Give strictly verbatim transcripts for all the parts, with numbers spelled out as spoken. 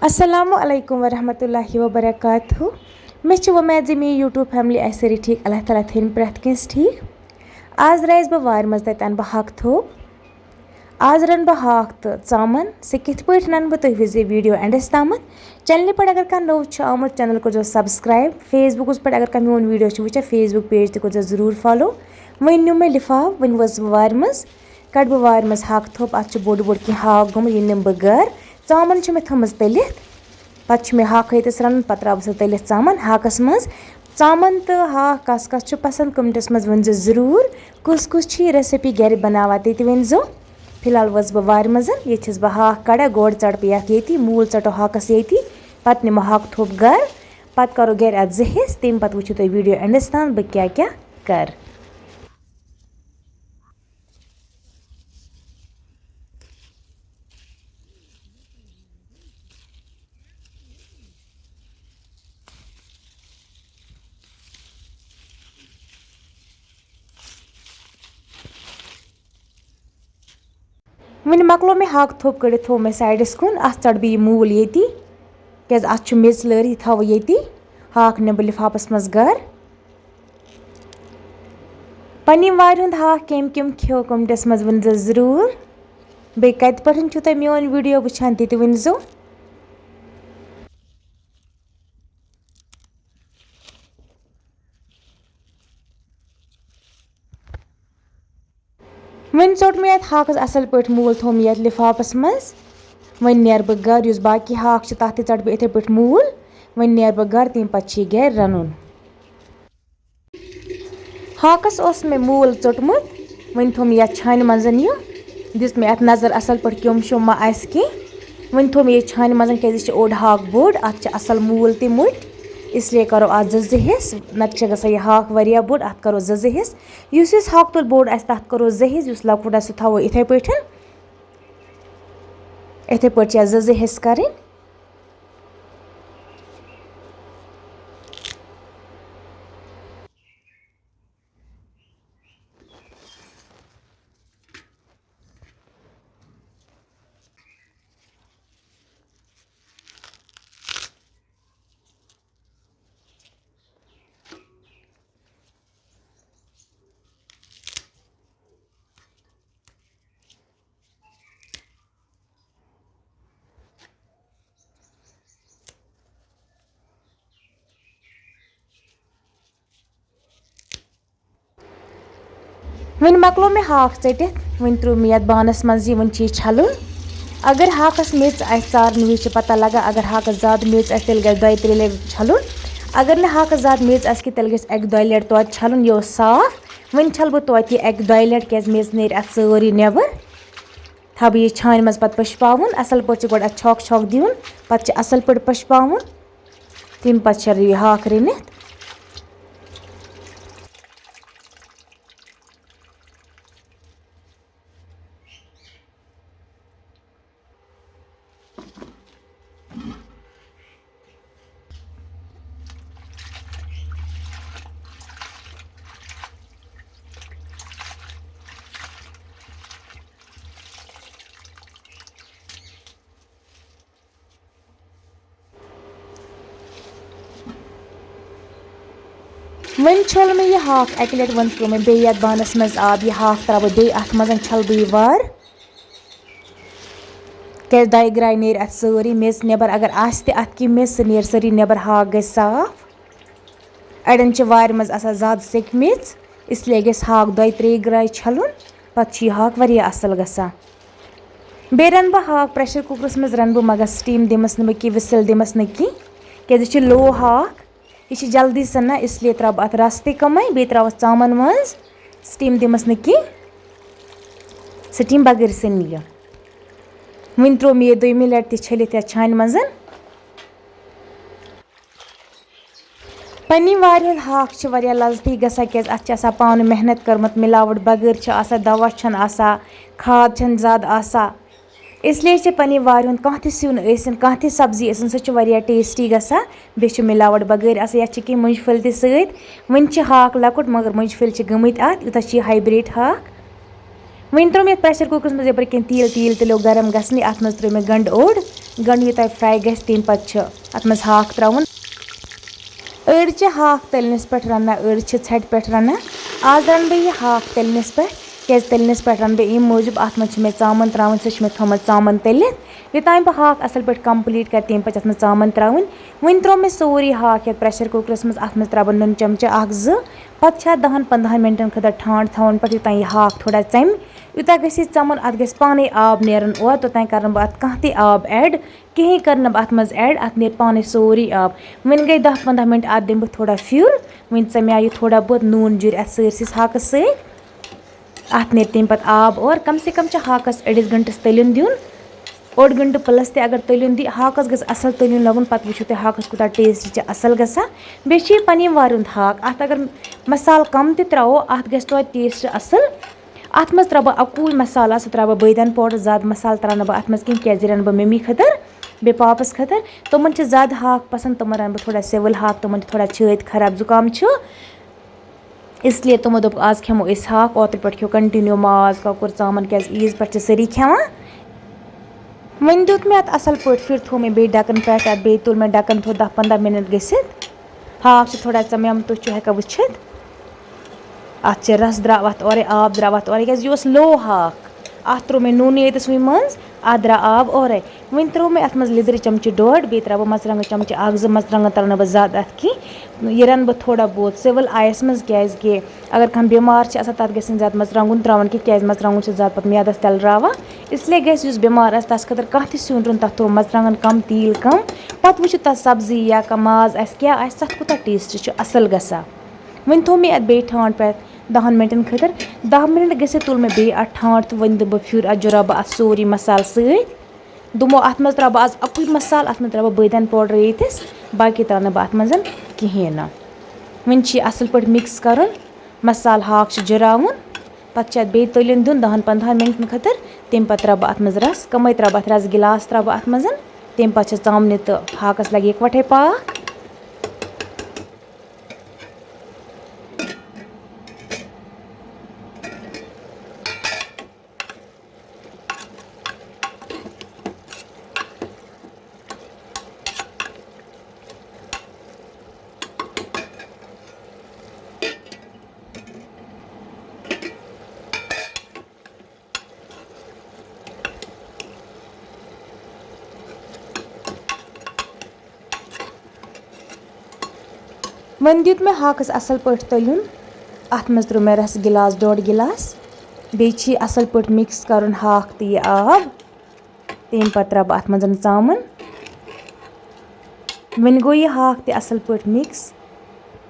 السلام علیکم ورحمۃ اللہ وبرکاتہ۔ مےٚ چھِ وۄمید زِ میٲنۍ YouTube family آسہِ سٲری ٹھیٖک۔ اللہ تعالیٰ تھٲیِن پرٛٮ۪تھ کٲنٛسہِ ٹھیٖک۔ آز درٛایَس بہٕ وارِ منٛز، تَتہِ اَنہٕ بہٕ ہاکہٕ تھوٚپ۔ آز رَنہٕ بہٕ ہاکھ تہٕ ژامَن۔ سُہ کِتھ پٲٹھۍ رَنہٕ بہٕ، تُہۍ وٕچھزیو video endس تامَتھ۔ Channelہِ پٮ۪ٹھ اگر کانٛہہ نوٚو چھُ آمُت، channel کٔرزیو subscribe۔ Facebookس پٮ۪ٹھ اگر کانٛہہ میون video چھُ وٕچھان، Facebook page تہِ کٔرزیو ضروٗر follow۔ وۄنۍ نیوٗ مےٚ لِفاف، وۄنۍ وٲژٕس بہٕ وارِ منٛز۔ کَڑٕ بہٕ وارِ منٛز ہاکہٕ تھوٚپ، اَتھ چھُ بوٚڑ بوٚڑ کینٛہہ ہاکھ گوٚمُت، یہِ نِمہٕ بہٕ گَرٕ۔ ژامَن چھِ مےٚ تھٲومٕژ تٔلِتھ۔ پَتہٕ چھِ مےٚ ہاکھ ییٚتَس رَنُن، پَتہٕ ترٛاوٕ بہٕ سُہ تٔلِتھ ژامَن۔ ہاکَس منٛز ژامَن تہٕ ہاکھ کَس کَس چھُ پَسنٛد، commentsس منٛز ؤنۍزیو ضروٗر۔ کُس کُس چھِ یہِ recipe گَرِ بَناوان، تہِ تہِ ؤنۍزیو۔ فی الحال وٲژٕس بہٕ وارِ منٛز، ییٚتہِ چھَس بہٕ ہاکھ کَڑان، گۄڈٕ ژَٹہٕ بہٕ یَتھ ییٚتی، موٗل ژَٹو ہاکَس ییٚتی، پَتہٕ نِمو ہاکہٕ تھوٚپ گَرٕ، پَتہٕ کَرو گَرِ اَتھ زٕ حِصہٕ، تَمہِ پَتہٕ وٕچھِو تُہۍ video endس تام بہٕ کیٛاہ کیٛاہ کَرٕ۔ وۄنۍ مۄکلو مےٚ ہاکہٕ تھوٚپ کٔڑِتھ، تھوٚو مےٚ sideس کُن۔ اَتھ ژَٹہٕ بہٕ یہِ موٗل ییٚتی، کیٛازِ اَتھ چھُ میٚژ لٲرِتھ، یہِ تھاوو ییٚتی۔ ہاکھ نِمہٕ بہٕ لِفافَس منٛز گَرٕ۔ پننہِ وارِ ہُنٛد ہاکھ کٔمۍ کٔمۍ کھیوٚو، commentsس منٛز ؤنۍزیو ضروٗر۔ بیٚیہِ کَتہِ پٮ۪ٹھ چھِو تُہۍ میون video وٕچھان، تہِ تہِ ؤنۍزیو۔ وۄنۍ ژوٚٹ مےٚ یَتھ ہاکَس اَصٕل پٲٹھۍ موٗل، تھوٚو مےٚ یَتھ لِفافَس منٛز۔ وۄنۍ نیرٕ بہٕ گَرٕ، یُس باقٕے ہاکھ چھِ، تَتھ تہِ ژَٹہٕ بہٕ یِتھَے پٲٹھۍ موٗل۔ وۄنۍ نیرٕ بہٕ گَرٕ، تَمہِ پَتہٕ چھِ یہِ گَرِ رَنُن۔ ہاکَس اوس مےٚ موٗل ژوٚٹمُت، وۄنۍ تھوٚو مےٚ یَتھ چھانہِ منٛز یہِ، دیُت مےٚ اَتھ نظر اَصٕل پٲٹھۍ کیوٚم شوٚم ما آسہِ کینٛہہ۔ وۄنۍ تھوٚو مےٚ یہِ چھانہِ منٛز، کیٛازِ یہِ چھِ اوٚڑ ہاکھ بوٚڑ، اَتھ چھِ اَصٕل موٗل تہِ مٔٹۍ، اِسلیے کَرو اَتھ زٕ زٕ حِصہٕ، نَتہٕ چھِ گژھان یہِ ہاکھ واریاہ بوٚڑ، اَتھ کَرو زٕ زٕ حِصہٕ۔ یُس یُس ہاکہٕ توٚل بوٚڑ آسہِ، تَتھ کَرو زٕ حِصہٕ، یُس لۄکُٹ آسہِ، سُہ تھاوو یِتھَے پٲٹھۍ۔ یِتھَے پٲٹھۍ چھِ اَتھ زٕ زٕ حِصہٕ کَرٕنۍ۔ وۄنۍ مۄکلو مےٚ ہاکھ ژٔٹِتھ، وۄنۍ ترٛوو مےٚ یَتھ بانَس منٛز یہِ، وۄنۍ چھِ یہِ چھَلُن۔ اگر ہاکَس میٚژ آسہِ، ژارنہٕ وِزِ چھِ پَتہ لَگان، اگر ہاکَس زیادٕ میٚژ آسہِ، تیٚلہِ گژھِ دۄیہِ ترٛیٚیہِ لَٹہِ چھَلُن۔ اگر نہٕ ہاکَس زیادٕ میٚژ آسہِ کینٛہہ، تیٚلہِ گژھِ اَکہِ دۄیہِ لَٹہِ توتہِ چھَلُن۔ یہِ اوس صاف، وۄنۍ چھَلہٕ بہٕ توتہِ یہِ اَکہِ دۄیہِ لَٹہِ، کیٛازِ میٚژ نیرِ اَتھ سٲرٕے نٮ۪بَر۔ تھاوٕ بہٕ یہِ چھانہِ منٛز پَتہٕ پٔشپاوُن۔ اَصٕل پٲٹھۍ چھِ گۄڈٕ اَتھ چھۄکھ چھۄکھ دِیُن، پَتہٕ چھِ اَصٕل پٲٹھۍ پٔشپاوُن، تَمہِ پَتہٕ چھَلہٕ یہِ ہاکھ رٔنِتھ۔ وۄنۍ چھوٚل مےٚ یہِ ہاکھ اَکہِ لَٹہِ، وۄنۍ ترٛوو مےٚ بیٚیہِ یَتھ بانَس منٛز آب۔ یہِ ہاکھ ترٛاوٕ بہٕ بیٚیہِ اَتھ منٛز، چھَلہٕ بہٕ یہِ وارٕ، کیٛازِ دۄیہِ گرٛایہِ نیرِ اَتھ سٲرٕے میٚژ نٮ۪بَر۔ اگر آسہِ تہِ اَتھ کینٛہہ میٚژ، سُہ نیرِ سٲرٕے نٮ۪بَر، ہاکھ گژھِ صاف۔ اَڑٮ۪ن چھِ وارِ منٛز آسان زیادٕ سیٚکہِ میٚژ، اِسلیے گژھِ ہاکھ دۄیہِ ترٛیٚیہِ گرٛایہِ چھَلُن، پَتہٕ چھُ یہِ ہاکھ واریاہ اَصٕل گژھان۔ بیٚیہِ رَنہٕ بہٕ ہاکھ pressure cookerَس منٛز، رَنہٕ بہٕ، مگر steam دِمَس نہٕ بہٕ کینٛہہ، whistle دِمَس نہٕ کینٛہہ، کیٛازِ یہِ چھِ low ہاکھ، یہِ چھِ جلدی سَنان، اِسلیے ترٛاوٕ بہٕ اَتھ رَس تہِ کَمٕے، بیٚیہِ ترٛاوَس ژامَن منٛز، steam دِمَس نہٕ کینٛہہ، steam بغٲر سَنہِ یہِ۔ وۄنۍ ترٛوو مےٚ یہِ دوٚیمہِ لَٹہِ تہِ چھٔلِتھ یَتھ چھانہِ منٛز۔ پننہِ وارِ ہُنٛد ہاکھ چھُ واریاہ لذتی گژھان، کیٛازِ اَتھ چھِ آسان پانہٕ محنت کٔرمٕژ، مِلاوَٹ بغٲر چھِ آسان، دوا چھُنہٕ آسان، کھاد چھَنہٕ زیادٕ آسان۔ اِسلیے چھِ پننہِ وارِ ہُنٛد کانٛہہ تہِ سیُن ٲسِن، کانٛہہ تہِ سبزی ٲسِن، سُہ چھُ واریاہ tasty گژھان، بیٚیہِ چھُ مِلاوَٹ بغٲر آسان۔ یَتھ چھِ کینٛہہ مُجہِ پھٔلۍ تہِ سۭتۍ۔ وٕنہِ چھِ ہاکھ لۄکُٹ، مگر مُجہِ پھٔلۍ چھِ گٔمٕتۍ اَتھ، یوٗتاہ چھُ یہِ hybrid ہاکھ۔ وۄنۍ ترٛوو مےٚ یَتھ پریشر کُکرَس منٛز یَپٲرۍ کِنۍ تیٖل، تیٖل تہِ لوٚگ گرم گژھنہِ۔ اَتھ منٛز ترٛوو مےٚ گنٛڈٕ اوٚڑ، گنٛڈٕ یوٗتاہ فرٛاے گژھِ، تَمہِ پَتہٕ چھُ اَتھ منٛز ہاکھ ترٛاوُن۔ أڑۍ چھِ ہاکھ تٔلنِس پٮ۪ٹھ رَنان، أڑۍ چھِ ژھَٹہِ پٮ۪ٹھ رَنان۔ آز رَنہٕ بہٕ یہِ ہاکھ تٔلنِس پٮ۪ٹھ، کیٛازِ تٔلنِس پٮ۪ٹھ رَنہٕ بہٕ اَمہِ موٗجوٗب، اَتھ منٛز چھِ مےٚ ژامَن ترٛاوٕنۍ، سۄ چھِ مےٚ تھٲومٕژ ژامَن تٔلِتھ۔ یوٚتام بہٕ ہاکھ اَصٕل پٲٹھۍ complete کَرٕ، تَمہِ پَتہٕ چھِ اَتھ منٛز ژامَن ترٛاوٕنۍ۔ وۄنۍ ترٛوو مےٚ سورُے ہاکھ یَتھ پریشر کُکرَس منٛز، اَتھ منٛز ترٛاوٕ بہٕ نُن چَمچہٕ اَکھ زٕ، پَتہٕ چھِ اَتھ دَہَن پنٛدہَن مِنٹَن خٲطرٕ ٹھانٛڈ تھاوُن، پَتہٕ یوٚتام یہِ ہاکھ تھوڑا ژَمہِ، یوٗتاہ گژھِ یہِ ژَمُن، اَتھ گژھِ پانَے آب نیرُن اورٕ، توٚتام کَرٕ نہٕ بہٕ اَتھ کانٛہہ تہِ آب add، کِہیٖنۍ کَرٕ نہٕ بہٕ اَتھ منٛز add، اَتھ نیرِ پانَے سورُے آب۔ وۄنۍ گٔے دَہ پنٛداہ مِنٹ، اَتھ دِمہٕ بہٕ تھوڑا پھیُر، وۄنۍ ژَمیٛاو یہِ تھوڑا بہت، نوٗن جُرِ اَتھ سٲرسٕے ہاکَس سۭتۍ۔ اَتھ نیرِ تَمہِ پَتہٕ آب اورٕ۔ کَم سے کَم چھِ ہاکَس أڑِس گھنٹَس تٔلیُن دیُن، اوٚڑ گھنٹہٕ plus تہِ اگر تٔلیُن دی، ہاکَس گژھِ اَصٕل تٔلیُن لَگُن، پَتہٕ وٕچھِو تُہۍ ہاکَس کوٗتاہ taste چھِ اَصٕل گژھان۔ بیٚیہِ چھِ یہِ پنٛنہِ وارِ ہُنٛد ہاکھ، اَتھ اگر مصالہٕ کَم تہِ ترٛاوو، اَتھ گژھِ توتہِ taste اَصٕل۔ اَتھ منٛز ترٛاوٕ بہٕ اَکُے مصالہٕ، سُہ ترٛاوٕ بہٕ بٲدیان powder، زیادٕ مصالہٕ ترٛاوٕ نہٕ بہٕ اَتھ منٛز کِہیٖنۍ، کیٛازِ یہِ رَنہٕ بہٕ مٔمی خٲطرٕ، بیٚیہِ پاپَس خٲطرٕ۔ تِمَن چھِ زیادٕ ہاکھ پَسنٛد، تِمَن رَنہٕ بہٕ تھوڑا civil ہاکھ، تِمَن چھِ تھوڑا چھٲتۍ خراب زُکام چھُ۔ اس لیے تِمو دوٚپ، "آز کھٮ۪مو أسۍ ہاکھ، اوترٕ پٮ۪ٹھ کھیوٚو continue ماز، کۄکُر، ژامَن، کیٛازِ عیٖذ پٮ۪ٹھ چھِ سٲری کھٮ۪وان۔" وۄنۍ دیُت مےٚ اَتھ اَصٕل پٲٹھۍ پھِر، تھوٚو مےٚ بیٚیہِ ڈَکَن پٮ۪ٹھ، اَتھ بیٚیہِ تُل مےٚ ڈَکَن، تھوٚو دَہ پنٛداہ مِنَٹ گٔژھِتھ۔ ہاکھ چھُ تھوڑا ژَمیومُت، تُہۍ چھِو ہٮ۪کان وٕچھِتھ۔ اَتھ چھِ رَس درٛاو اَتھ اورَے، آب درٛاو اَتھ اورَے، کیٛازِ یہِ اوس low ہاکھ۔ اَتھ ترٛوو مےٚ نوٗنٕے ییٚتَس وٕنۍ منٛز، اَتھ درٛاو آب اورَے۔ وۄنۍ ترٛوو مےٚ اَتھ منٛز لیٚدرِ چمچہٕ ڈۄڈ، بیٚیہِ ترٛاوٕ بہٕ مَرژٕوانٛگَن چمچہٕ اَکھ زٕ، مَرژٕوانٛگَن ترٛاوٕ نہٕ بہٕ زیادٕ اَتھ کینٛہہ۔ یہِ رَنہٕ بہٕ تھوڑا بہت civil آیَس منٛز، کیٛازِکہِ اگر کانٛہہ بٮ۪مار چھِ آسان، تَتھ گژھِ نہٕ زیادٕ مَرژٕوانٛگُن ترٛاوُن کینٛہہ، کیٛازِ مَرژٕوانٛگُن چھِ زیادٕ پَتہٕ میادَس تٮ۪لراوان۔ اس لیے گژھِ یُس بٮ۪مار آسہِ، تَس خٲطرٕ کانٛہہ تہِ سیُن رُن، تَتھ تھوٚو مَرژٕوانٛگَن کَم، تیٖل کَم، پَتہٕ وٕچھِو تَتھ سبزی یا کانٛہہ ماز آسہِ، کیٛاہ آسہِ، تَتھ کوٗتاہ taste چھُ اَصٕل گژھان۔ وۄنۍ تھوٚو مےٚ اَتھ بیٚیہِ ٹھانٛڈ پٮ۪ٹھ دَہَن مِنٹَن خٲطرٕ۔ دَہ مِنَٹ گٔژھِتھ تُل مےٚ بیٚیہِ اَتھ ٹھانٛڈ تہٕ وۄنۍ دِمہٕ بہٕ پھیُر، اَتھ جُراوٕ بہٕ اَتھ سورُے مصالہٕ سۭتۍ۔ دوٚپمو، اَتھ منٛز ترٛاوٕ بہٕ آز اَکُے مصالہٕ، اَتھ منٛز ترٛاوٕ بہٕ بٲدیان powder ییٚتِس، باقٕے ترٛاوٕ نہٕ بہٕ اَتھ منٛز کِہیٖنۍ نہٕ۔ وۄنۍ چھِ یہِ اَصٕل پٲٹھۍ mix کَرُن، مصالہٕ ہاکھ چھُ جُراوُن، پَتہٕ چھُ اَتھ بیٚیہِ تٔلیُن دیُن دَہَن پنٛدہَن مِنٹَن خٲطرٕ۔ تَمہِ پَتہٕ ترٛاوٕ بہٕ اَتھ منٛز رَس، کَمٕے ترٛاوٕ بہٕ اَتھ، رَس گِلاس ترٛاوٕ بہٕ اَتھ منٛز، تَمہِ پَتہٕ چھِ ژامنہِ تہٕ ہاکَس لَگہِ یِکوَٹَے پاکھ۔ وۄنۍ دیُت مےٚ ہاکَس اَصٕل پٲٹھۍ تٔلیُن۔ اَتھ منٛز ترٛوو مےٚ رَسہٕ گِلاس، ڈوٚڈ گِلاس۔ بیٚیہِ چھِ یہِ اَصٕل پٲٹھۍ mix کَرُن ہاکھ تہٕ یہِ آب۔ تَمہِ پَتہٕ ترٛاوٕ بہٕ اَتھ منٛز ژامَن۔ وۄنۍ گوٚو یہِ ہاکھ تہِ اَصٕل پٲٹھۍ mix۔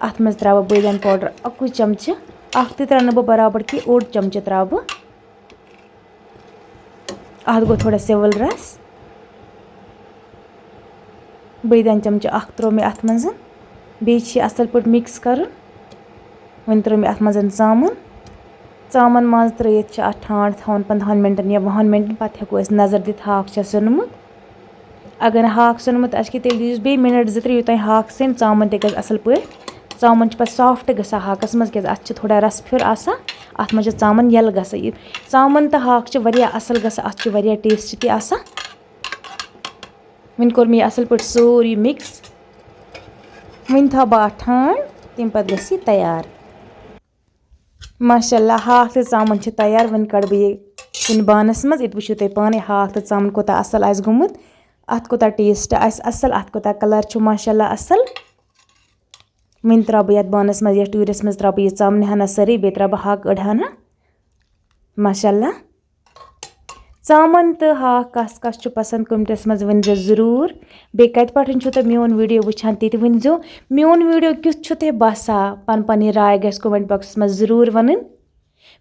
اَتھ منٛز ترٛاوٕ بہٕ بٲدیان powder اَکُے چمچہٕ۔ اَکھ تہِ ترٛاوٕ نہٕ بہٕ برابر کینٛہہ، اوٚڑ چمچہٕ ترٛاوٕ بہٕ۔ اَتھ گوٚو تھوڑا civil رَس۔ بٲدیان چمچہٕ اَکھ ترٛوو مےٚ اَتھ منٛز۔ بیٚیہِ چھِ یہِ اَصٕل پٲٹھۍ mix کَرُن۔ وۄنۍ ترٛٲو مےٚ اَتھ منٛز ژامَن۔ ژامَن منٛز ترٛٲیِتھ چھِ اَتھ ٹھانٛڈ تھاوُن پنٛدہَن مِنٹَن یا وُہَن مِنٹَن، پَتہٕ ہٮ۪کو أسۍ نظر دِتھ ہاکھ چھا سیوٚنمُت۔ اگر نہٕ ہاکھ سیوٚنمُت آسہِ کینٛہہ، تیٚلہِ دِیِو بیٚیہِ مِنَٹ زٕ ترٛےٚ، یوٚتام ہاکھ سیٚنہِ، ژامَن تہِ گژھِ اَصٕل پٲٹھۍ۔ ژامَن چھِ پَتہٕ soft گژھان ہاکَس منٛز، کیٛازِ اَتھ چھِ تھوڑا رَس پھیُر آسان، اَتھ منٛز چھِ ژامَن یَلہٕ گژھان۔ یہِ ژامَن تہٕ ہاکھ چھِ واریاہ اَصٕل گژھان، اَتھ چھِ واریاہ taste تہِ آسان۔ وۄنۍ کوٚر مےٚ یہِ اَصٕل پٲٹھۍ سورُے mix۔ وۄنۍ تھاوٕ بہٕ اَتھ ٹھانٛڈ، تَمہِ پَتہٕ گژھِ یہِ تیار۔ ماشاء اللہ، ہاکھ تہٕ ژامَن چھِ تیار۔ وۄنۍ کَڑٕ بہٕ یہِ کُنہِ بانَس منٛز، ییٚتہِ وٕچھِو تُہۍ پانَے ہاکھ تہٕ ژامَن کوٗتاہ اَصٕل آسہِ گوٚمُت، اَتھ کوٗتاہ taste آسہِ اَصٕل، اَتھ کوٗتاہ colour چھُ ماشاء اللہ اَصٕل۔ وۄنۍ ترٛاوٕ بہٕ یَتھ بانَس منٛز، یَتھ ٹوٗرِس منٛز ترٛاوٕ بہٕ یہِ ژامنہِ ہَنا سٲرٕے، بیٚیہِ ترٛاوٕ بہٕ ہاکہٕ أڑ ہَنا۔ ماشاء اللہ۔ ژامَن تہٕ ہاکھ کَس کَس چھُ پَسنٛد، comments منٛز ؤنۍزیو ضروٗر۔ بیٚیہِ کَتہِ پٮ۪ٹھ چھُو تُہۍ میون video وٕچھان، تہِ تہِ ؤنۍزیو۔ میون video کیُتھ چھُ تۄہہِ باسان، پَنٕنۍ پَنٕنۍ راے گژھِ comment boxَس منٛز ضروٗر وَنٕنۍ۔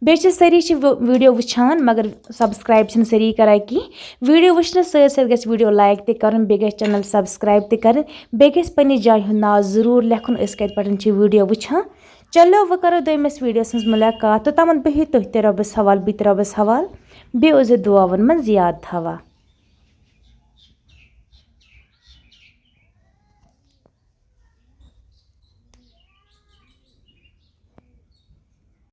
بیٚیہِ چھِ سٲری چھِ وِ-، video وٕچھان، مگر subscribe چھِنہٕ سٲری کَران کِہیٖنۍ۔ Video وٕچھنَس سۭتۍ سۭتۍ گژھِ video like تہِ کَرُن، بیٚیہِ گژھِ channel subscribe تہِ کَرٕنۍ، بیٚیہِ گژھِ پنٛنہِ جایہِ ہُنٛد ناو ضروٗر لیکھُن، أسۍ کَتہِ پٮ۪ٹھ چھِ video وٕچھان۔ چلو، وۄنۍ کَرو دوٚیمِس videoَس منٛز مُلاقات۔ توٚتامَتھ بِہِو تُہۍ تہِ رۄبَس حوال، بہٕ تہِ رۄبَس حوال۔ بیٚیہِ ٲسۍزیو دُعاوَن منٛز یاد تھاوان۔